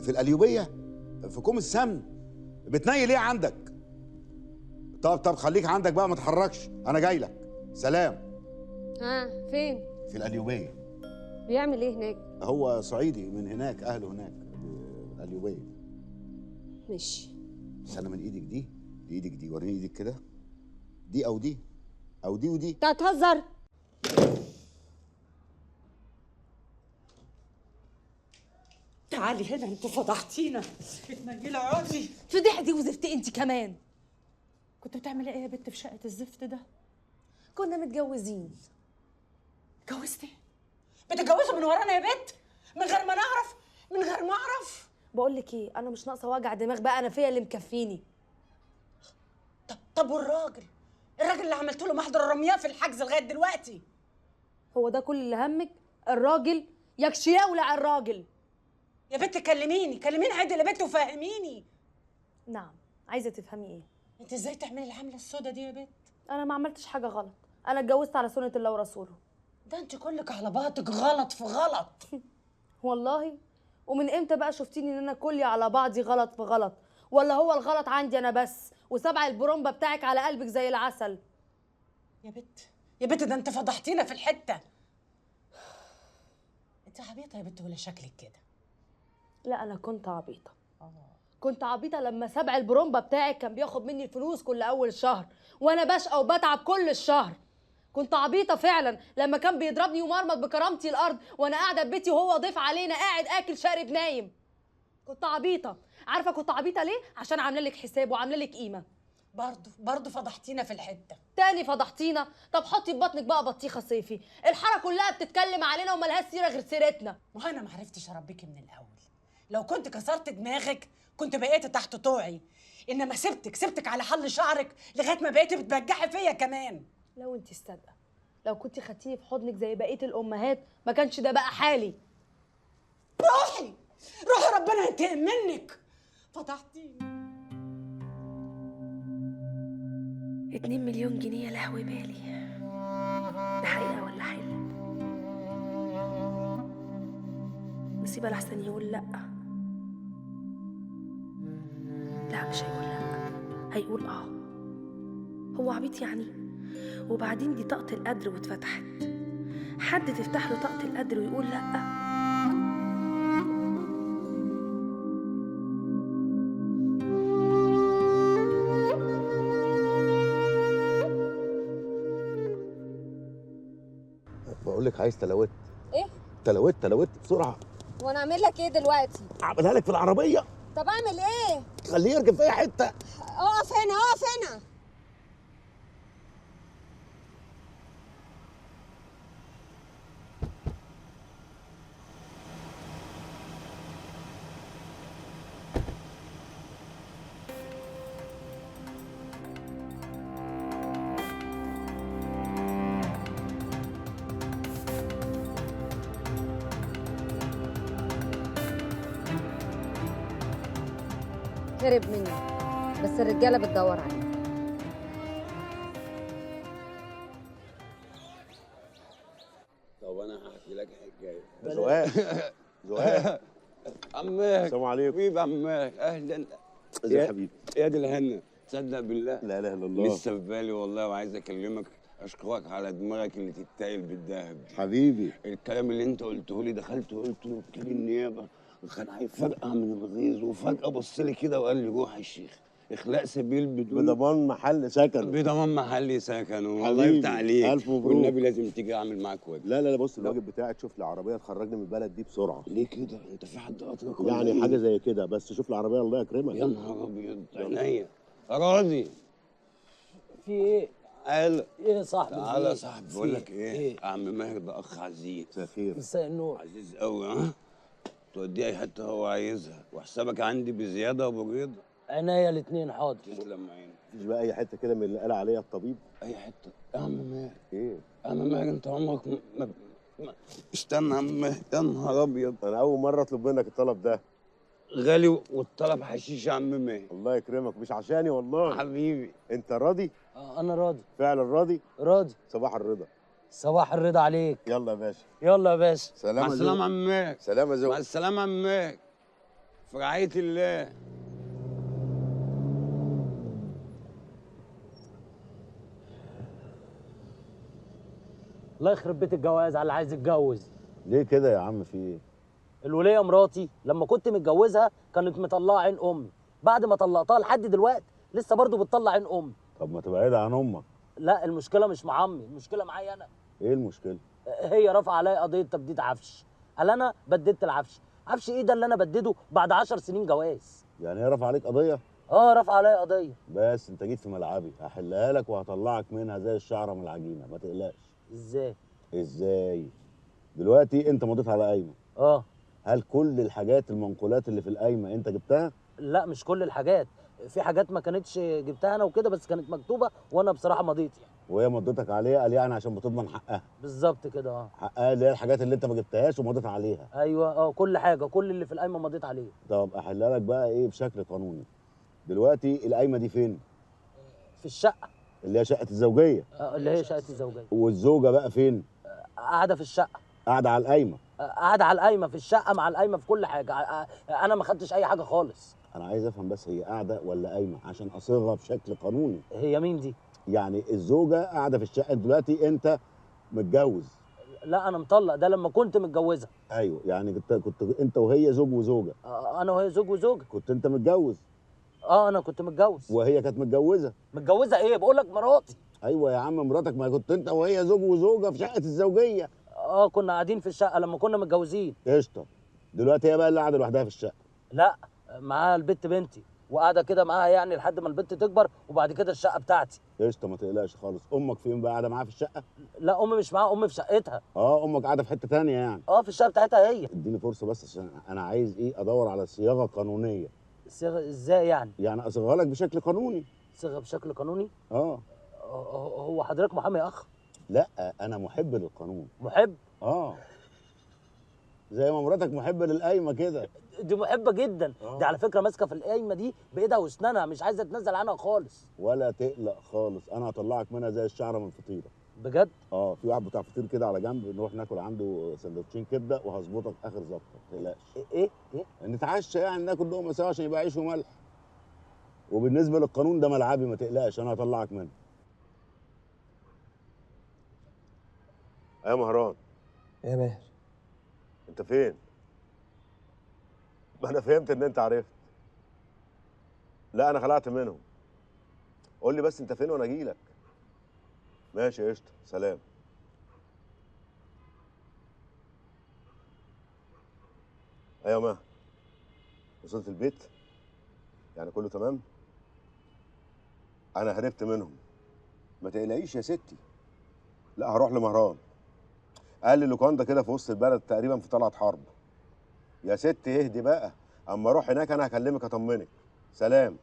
في القليوبيه؟ في كوم السمن؟ بتنيل ايه عندك؟ طب خليك عندك بقى، ما تتحركش، انا جاي لك. سلام. ها فين؟ في القليوبيه. بيعمل ايه هناك؟ هو صعيدي من هناك، اهله هناك القليوبيه. ماشي. بس انا من ايدك دي لايدك دي، وريني ايدك كده، دي او دي او دي ودي. انت هتهزر؟ تعالي هنا، انتوا فضحتينا. اتنيلي اقعدي. فضيحتي وزفتي انت كمان. كنت بتعملي ايه يا بنت في شقه الزفت ده؟ كنا متجوزين. اتجوزتي؟ بتتجوزوا من ورانا يا بنت؟ من غير ما نعرف؟ من غير ما اعرف؟ بقول لك ايه، انا مش ناقصه وجع دماغ بقى، انا فيا اللي مكفيني. طب والراجل؟ الراجل اللي عملت له محضر الرمية في الحجز لغاية دلوقتي. هو ده كل اللي همك؟ الراجل؟ يكشي يولع الراجل. يا بنت كلميني، كلميني عدل يا بنت وفهميني. نعم، عايزه تفهمي ايه؟ انت ازاي تعملي العملة السودا دي يا بنت؟ انا ما عملتش حاجة غلط، انا اتجوزت على سنة الله ورسوله. ده انت كلك على بعضك غلط في غلط. والله؟ ومن امتى بقى شفتيني ان انا كلي على بعضي غلط في غلط؟ ولا هو الغلط عندي انا بس، وسبع البرومبا بتاعك على قلبك زي العسل؟ يا بنت يا بنت ده انت فضحتينا في الحتة. انت عبيطه يا بنت ولا شكلك كده؟ لا انا كنت عبيطه. كنت عبيطه لما سبع البرومبا بتاعك كان بياخد مني الفلوس كل اول شهر وانا بشقى وبتعب كل الشهر. كنت عبيطه فعلا لما كان بيضربني ومرمط بكرامتي الارض وانا قاعدة في بيتي وهو ضيف علينا قاعد اكل شارب نايم. كنت عبيطه. عارفه كنت عبيطه ليه؟ عشان عامله لك حساب وعامله لك قيمة. برضه فضحتينا في الحتة. تاني فضحتينا؟ طب حطي في بطنك بقى بطيخه صيفي، الحارة كلها بتتكلم علينا وملهاش سيره غير سيرتنا. ما انا ما عرفتش اربيكي من الاول، لو كنت كسرت دماغك كنت بقيت تحت طوعي، انما سبتك على حل شعرك لغاية ما بقيتي بتبجحي فيا كمان. لو انت الصادقة، لو كنت خدتيني في حضنك زي بقية الامهات ما كانش ده بقى حالي. روحي روحي، ربنا ينتقم منك، فضحتيني. 2 مليون جنيه يا لهوي بالي، ده حقيقة ولا حلم؟ نسيبها لحسن يقول لأ. لا مش هيقول لأ، هيقول آه. هو عبيط يعني؟ وبعدين دي طاقة القدر واتفتحت، حد تفتح له طاقة القدر ويقول لأ؟ بقول لك عايز تلوت. ايه؟ تلوت تلوت بسرعة. وانا اعمل لك ايه دلوقتي؟ اعملها لك في العربية. طب اعمل ايه؟ خليه يركب في اي حتة. اقف هنا اقف هنا. هرب مني بس الرجالة بتدور عليه. طب انا هحكي لك حكاية. زهاء زهاء عمك. السلام عليكم. حبيب عمك، اهلا. ازيك يا حبيبي؟ يا دي الهنا، تصدق بالله؟ لا اله الا الله. لسه في بالي والله، وعايز اكلمك اشكرك على دماغك اللي تتايل بالذهب حبيبي. الكلام اللي انت قلته لي، دخلت وقلت له وكيل النيابة كان هيفرقع من الغيظ، وفجأة بص لي كده وقال لي روح يا شيخ اخلاء سبيل بدون بضمان محل سكنه. بضمان محل سكنه. والله يفتح عليك. ألف مبروك. والنبي لازم تيجي أعمل معاك واجب. لا لا لا، بص الواجب بتاعي تشوف لي عربية تخرجني من البلد دي بسرعة. ليه كده؟ أنت في حد قطرك يعني إيه؟ حاجة زي كده، بس شوف العربية الله يكرمك. يا نهار أبيض، عينيا أراضي. في إيه؟ تعالى. ايه يا صاحبي؟ تعالى يا صاحبي، بقول لك ايه؟ عم ماهر ده اخ عزيز. مساء الخير. مساء النور. عزيز قوي. ها؟ توديه اي حتة هو عايزها، وحسابك عندي بزيادة وبرضا. عينيا الاثنين. حاضر. تسلم عينك. مفيش بقى اي حتة كده من اللي قال عليها الطبيب؟ اي حتة يا عم ماهر. ايه؟ يا عم ماهر انت عمرك ما استنى يا عم ماهر، يا نهار ابيض. انا اول مرة اطلب منك الطلب ده. غالي والطلب حشيش يا عم ماهر. الله يكرمك، مش عشاني والله. حبيبي. انت راضي؟ انا راضي. فعلا راضي؟ راضي. صباح الرضا. صباح الرضا عليك. يلا يا باشا. يلا يا باشا. سلام. مع السلامة يا عم ماهر. سلام يا زوج. مع السلامة يا عم ماهر. في رعاية الله. الله يخرب بيت الجواز على اللي عايز يتجوز. ليه كده يا عم، في ايه؟ الوليه مراتي لما كنت متجوزها كانت مطلعه عين امي، بعد ما طلقتها لحد دلوقتي لسه برضه بتطلع عين امي. طب ما تبعد عن امك. لا المشكلة مش مع امي، المشكلة معايا انا. ايه المشكلة؟ هي رافعه عليا قضية تبديد عفش. قال انا بددت العفش. عفش ايه ده اللي انا بدده بعد 10 سنين جواز؟ يعني هي رافعه عليك قضية؟ اه رافعه عليا قضية. بس انت جيت في ملعبي، هحلها لك وهطلعك منها زي الشعرة من العجينة، ما تقلقش. ازاي؟ ازاي؟ دلوقتي انت مضيت على قايمة. اه. هل كل الحاجات المنقولات اللي في القايمة انت جبتها؟ لا مش كل الحاجات، في حاجات ما كانتش جبتها انا وكده، بس كانت مكتوبة وانا بصراحة مضيت يعني. وهي مضيتك عليها قال يعني عشان بتضمن حقها. بالظبط كده. اه حقها اللي هي الحاجات اللي انت ما جبتهاش ومضيت عليها. ايوه اه كل حاجة، كل اللي في القايمة مضيت عليه. طب احلها لك بقى ايه بشكل قانوني. دلوقتي القايمة دي فين؟ في الشقة اللي هي شقه الزوجية. اللي هي شقه الزوجية. والزوجة بقى فين؟ قاعدة في الشقة. قاعدة على القايمة. قاعدة على القايمة في الشقة مع القايمة في كل حاجة. انا ما خدتش اي حاجة خالص. انا عايز افهم بس هي قاعدة ولا قايمة عشان اصيغها بشكل قانوني. هي مين دي؟ يعني الزوجة قاعدة في الشقة دلوقتي، انت متجوز؟ لا انا مطلق، ده لما كنت متجوزها. ايوه يعني كنت انت وهي زوج وزوجه. انا وهي زوج وزوجه. كنت انت متجوز؟ اه انا كنت متجوز. وهي كانت متجوزة؟ متجوزة ايه؟ بقول لك مراتي. ايوه يا عم مراتك، ما كنت انت وهي زوج وزوجه في شقه الزوجية. اه كنا قاعدين في الشقة لما كنا متجوزين. قشطه. دلوقتي هي بقى اللي قاعدة لوحدها في الشقة؟ لا معاها البت بنتي، وقاعدة كده معاها يعني لحد ما البنت تكبر، وبعد كده الشقة بتاعتي. قشطه ما تقلقش خالص. امك فين بقى؟ قاعدة معاها في الشقة؟ لا امي مش معاها، امي في شقتها. اه امك قاعدة في حتة ثانية يعني. اه في الشقة بتاعتها هي. اديني فرصة بس عشان انا عايز ايه، ادور على صياغة قانونية. صياغة ازاي يعني؟ يعني اصيغها لك بشكل قانوني. صيغة بشكل قانوني؟ اه. هو حضرتك محامي يا اخ؟ لا انا محب للقانون. محب؟ اه زي ما مراتك محبة للقايمه كده. دي محبة جدا. دي على فكرة ماسكه في القايمة دي بايدها واسنانها، مش عايزه تنزل عنها خالص. ولا تقلق خالص، انا هطلعك منها زي الشعرة من الفطيره. بجد؟ اه في واحد بتاع فطير كده على جنب، نروح ناكل عنده سندوتشين كبده وهظبطك اخر ظبطه، ما تقلقش. ايه ايه؟ نتعشى يعني، ناكل لقمة سوا عشان يبقى عيش وملح. وبالنسبة للقانون ده ملعبي، ما تقلقش انا هطلعك منه. ايه يا مهران؟ ايه يا ماهر؟ انت فين؟ ما انا فهمت ان انت عرفت. لا انا خلعت منهم. قول لي بس انت فين وانا اجي لك. ماشي قشطه، سلام. ايوه ماهر، وصلت البيت؟ يعني كله تمام؟ انا هربت منهم. ما تقلقيش يا ستي. لا هروح لمهران. قال لي لوكاندا كده في وسط البلد تقريبا في طلعت حرب. يا ستي اهدي بقى، اما اروح هناك انا هكلمك اطمنك. سلام.